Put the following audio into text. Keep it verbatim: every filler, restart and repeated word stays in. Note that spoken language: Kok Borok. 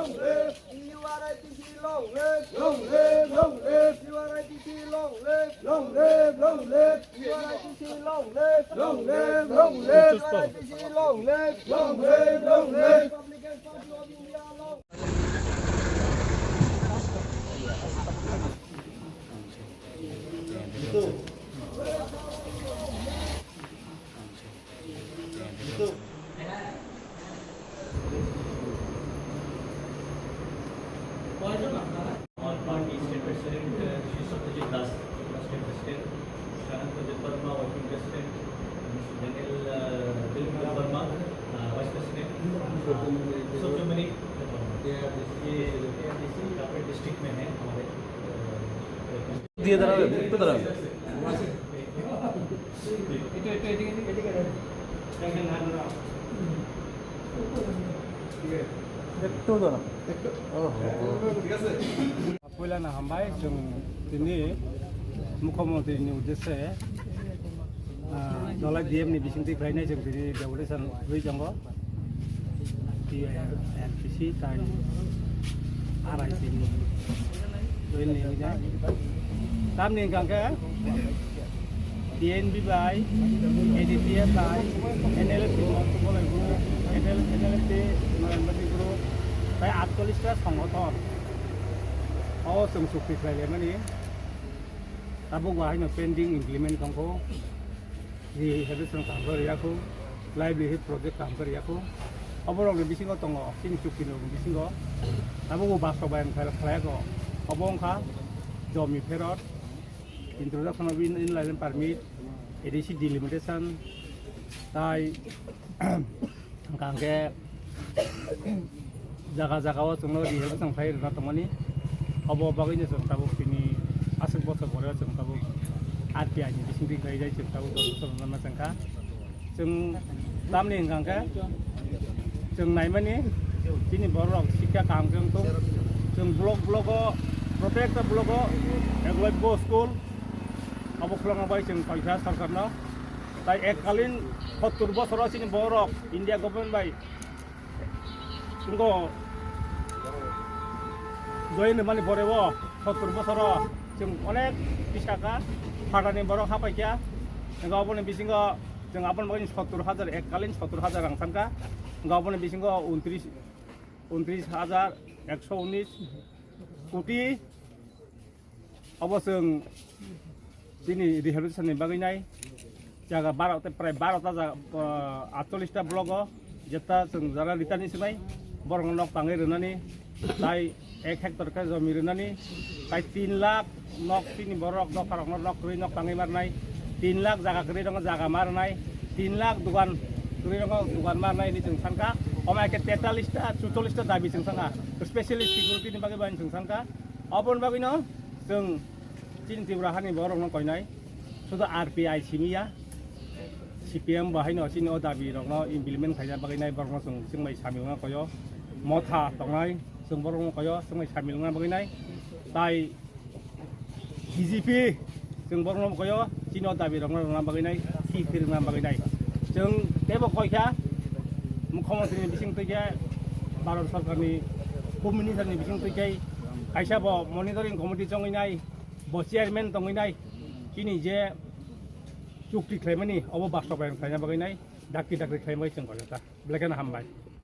U R I T C long live! Long live, long live! U R I T C long live! Long live, long live! U R I T C long live! Long live, long live! U R I T C long live! Long live, long live! Republican Party of India long live! All party state president, uh, Shri Satyajit Das, state president, Shananta Debbarma, working president, Mister Daniel, uh, Dilip Debbarma, uh, vice president, uh, Sotyamani Debbarma. ये A R D C का district में है हमारे, uh, দিয়ে দাঁড়াবে, একটু দাঁড়াবে। একটু, একটু এদিকে, এদিকে, এদিকে। Puila na hambai chwng tini Mukhyamantri ni uddeshe, ah, Dholai D M ni bisingtwi khlainai chwng tini deputation rwi tongo. T I R P C tai R I C ni join ni wngnai. Tamni hwnkha khe T N B bai, A D P F bai, N L F T Motha Bolai Group, N L, N L F T Narendra Modi Group, tai atchollish ta songothon. O chwng chukti khlai laimani. Tabuk bo haino pending implement tongkho. Rehabilitation kaham khe riyakho, livelihood project kaham khe riyakho. Oborokni bisingo tongo, chini chukti ni bisingo. Tabuk bo bastobaiyan khlai, khlaiyakho. Obo wngkha jomi pherot, introduction of in-, inland permit, A D C delimitation, tai hwnkha hwnkhe jaga jaga o chwngno rehabilitation khlai rwna tongmani. Obo bagwino chwng tabuk tini aswk bosor pore o chwng tabuk R T I ni bisingtwi khlai jai chwng tabuk dos bosor rwna chwngkha. Chwng tamni hwnkha hwnkhe chwng naimani chini bororok sikha kaham khe wngthok. Chwng block block o, protekta block o eklai bo school obo khulokna bai chwng koikha sorkarno. Tai ekkalin sottur bosoro chini bororok India government bai wngkha join mani pore o sottur bosoro chwng onek pisaka phatani borok hapaikha. Wngkha oboni bisingo chwng aboni bagwi sottur hajar, ekkalin sottur hajar rang sankha. Wngkha oboni bisingo untris, untris hajar ekso unis koti. Obo chwng chini rehabilitation ni bagwi nai jaga baro ta, prai baro ta jaga, ah, atchollish ta block o jeta chwng jara ritani swmai borokno nok tangwi rwnani tai ek hectare khe jomi rwnani tai tin lakh nok chini borok dopharokno nok kwrwi nok tangwi marnai, tin lakh jaga kwrwi rokno jaga marnai, tin lakh dogan kwrwi rokno dogan marnai hinwi chwng sankha. Omo hai khe tetallish ta, chuchollish ta dabi chwng sankha, specially security ni bagwi bai chwng sankha. Oboni bagwino chwng chini Tripura hani borokno koinai, sudu R P I simi ya, C P M bo haino chini o dabi rokno implement khaina bagwi nai borokno chwng chwngbai sami wngna koyo, motha tongnai chwng borokno koyo chwngbai sami wngna bagwi nai, tai B J P chwng borokno koyo chini o dabi rokno rwna bagwi nai, khi khirwkna bagwi nai. Chwng teibo koikha Mukhyamantri ni bising twi khe, Bharat Sarkar ni Home Minister ni bising twi khe, kaisa bo monitoring committee chongwi nai, bo chairman tongwi nai, chini je chukti khlaimani obo bastobayon khlaina bagwi nai, dakti dakti khlaimani chwng koikha ta. Belai kheno hambai.